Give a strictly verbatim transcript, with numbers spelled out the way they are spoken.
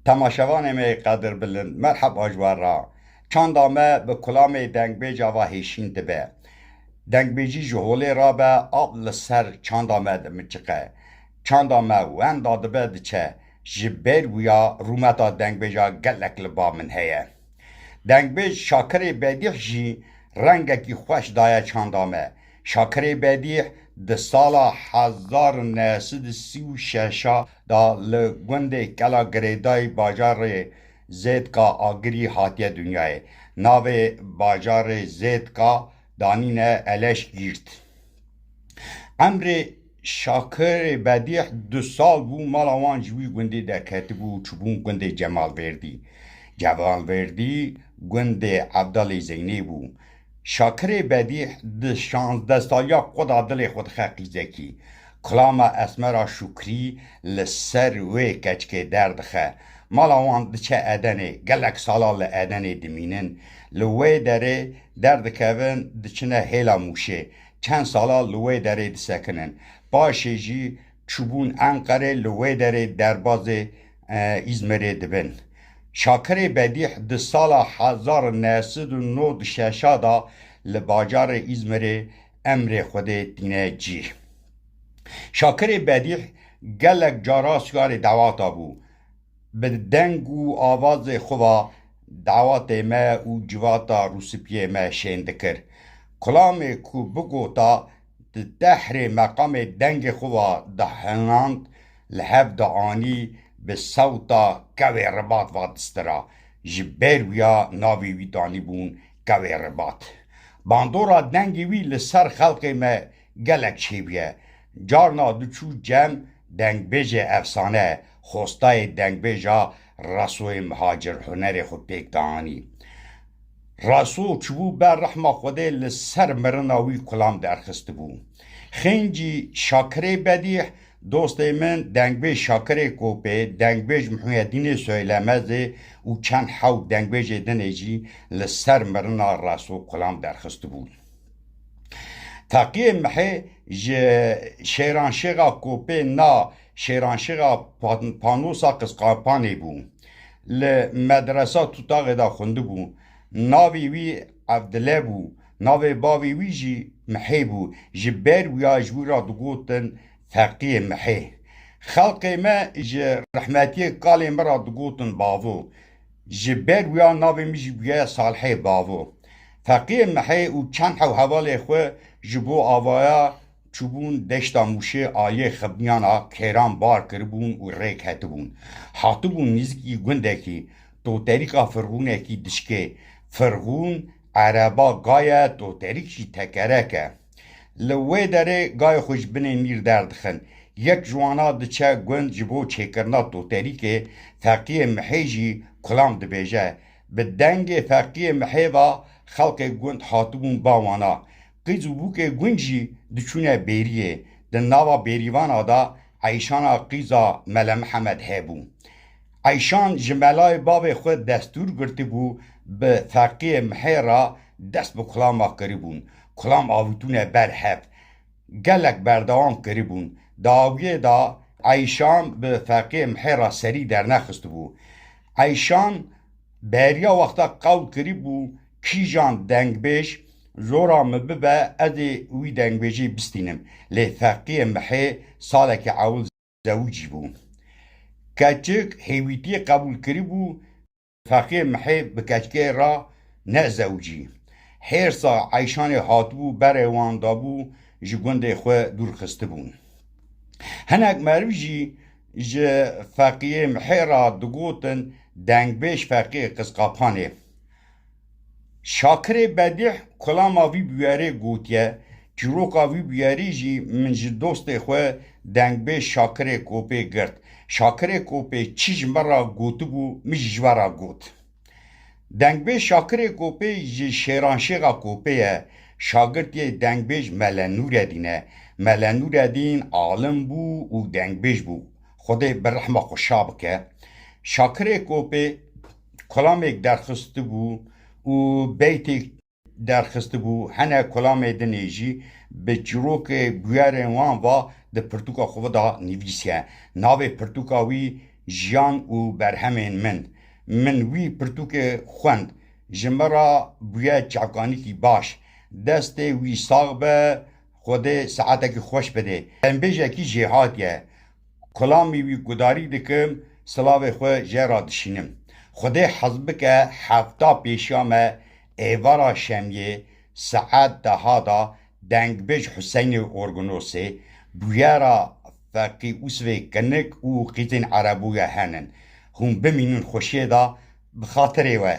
Temaşevanê me yê qedirbilind, merheba ji we re. Çanda me bi kulamê dengbêja va hêşîn dibe. Dengbêjî ji holê rabe, av li ser çanda me dimiçiqe. Çanda me wenda dibe diçe. Ji ber wiya rûmeta dengbêja gelek li ba min heye. Dengbêj Şakirê Bedîh jî rengekî xweş daye çanda me. Şakirê Bedîh di sala hezar û neh sed û sî û şeş de li gundê Kela Girêdayî bajarê Zêdka Agirî hatiye dinyayê. Navê bajarê Zêdka danîne Eleşgîrt. Emrê Şakirê Bedîh du sal bû, mala wan ji wî gundê derketibû û çûbûn gundê Cemalvêrdî. Cemalvêrdî gundê Evdalê Zeynê bû. Şakirê Bedîh di şazdeh saliya xwe de dilê xwe dixe qîzekî. Kulama Esmera Şukrî li ser wê keçikê derdixe. Mala wan diçe Edenê, gelek sala li Edenê dimînin. Li wê derê derdikevin, diçine hêla Mûşê. Çend sala li wê derê disekinin. Paşê jî çûbûn Enqerê, li wê derê derbazê, e, Îzmirê dibin. Şakirê Bedîh di sala hezar û neh sed û nod û şeş de li bajarê Îzmirê emrê Xwedê tîne cî. Şakirê Bedîh gelek cara şikarê dawata bû. Bi deng û avazê xwe va dawatê me û civata rûspiyê me şên dikir. Kulamê ku bigota, di tehrê meqamê dengê xwe va dihenand, li hev dianî, bi sewta Kewê Ribat va distira. Ji ber wiya navê wî danîbûn Kewê Ribat. Bandora dengê wî li ser xelkê me gelek çêbûye. Carna diçû cem dengbêjê efsane, xostayê dengbêja Resoyê Mihacir hunerê xwe pêk dianî. Reso çûbû ber rehma Xwedê, li ser mirina wî kulam derxistibû. Xêncî Şakirê Bedîh, dostê min, dengbêj Şakirê Kopê, dengbêj Muhiyedînê Söylemezê û çend hewt dengbêjê dinê jî li ser mirina Reso kulam derxistibû. Feqiyê Mihê ji Şêranşêxa Kopê na Şêranşêxa Pan-, Panosa Qisqapanê bû. Li medresa Tutaxê de xwendibû. Navê wî Evdile bû. Navê bavê wî jî Mihê bû. Ji ber wiya ji wî re digotin Feqiyê Mihê. Xelkê me ji rehmetiyê kalê min re digotin Bavo. Ji ber wiya navê min jî bûye Salihê Bavo. Feqiyê Mihê û çend hew hevalê xwe ji bo avaya çûbûn deşta Mûşê aliyê Xibniyana kêran bar kiribûn û rê ketibûn. Hatibûn nêzîkî gundekî, toterîka firxûnekî dişkê. Firxûn ereba ga ye, toterîk jî tekerek e. Li wê derê gayê xwe ji binê nîr derdixin. Yek ji wana diçe gund ji bo çêkirina toterîkê, Feqiyê Mihê jî kulam dibêje. Bi dengê Feqiyê Mihê ve xelkê gund hatibûn ba wana. Qîz û bûkê gund jî diçûne bêriyê. Di nava bêrîvana de Eyşana qîza Mele Mihemed hebû. Eyşan ji melayê bavê xwe destûr girtibû, bi Feqiyê Mihê re dest bi kulama kiribûn. Kulam avitûne ber hev. Gelek berdewam kiribûn. Dawiyê de Eyşan bi Feqiyê Mihê re serî dernexistibû. Eyşan beriya wexta qewl kiribû, kîjan dengbêj zora min bibe, ez ê wî dengbêjê bistînim. Lê Feqiyê Mihê salekî ewil zewicî bû. Keçik hêwîtiyê qebûl kiribû, Feqiyê Mihê bi keçikê re nezewicî. Hêrsa Eyşanê hatibû berê wan dabû, ji gundê xwe dûr xistibûn. Hinek meriv jî ji Feqiyê Mihê re digotin dengbêj Feqiyê Qisqapanê. Şakirê Bedîh kulama vî bûyerê gotiye, çîroka vî bûyerî jî min ji dostê xwe dengbêj Şakirê Kopê girt. Şakirê Kopê çi ji min re gotibû, min jî ji we re got. Dengbêj Şakirê Kopê ji Şêranşêxa Kopê ye, şagirtiyê dengbêj Mele Nûredîn e. Mele Nûredîn alim bû û dengbêj bû. Xwedê bi rehma xwe şa bike. Şakirê Kopê kulamêk derxistibû û beytêk derxistibû, hene kulamê dinê jî bi çîrokê bûyerên wan va di pirtûka xwe de nivîsiye. Navê pirtûka wî Jiyan û berhemên min. Min wî pirtûkê xwend. Ji min re bûye çavkanîkî baş. Destê wî sax be, Xwedê saetekî xweş bide. Dembêjekî jêhatî ye. Kulamî wî gudarî dikim, silavê xwe jê re dişînim. Xwedê hez bike hefta pêşiya me êvara şemiyê saet deha de dengbêj Huseynê Orgunosê, bûyera Feqî Usvê Kinik û qîzên Erebûya henin. Hûn bimînin xweşiyê de, bi xatirê we.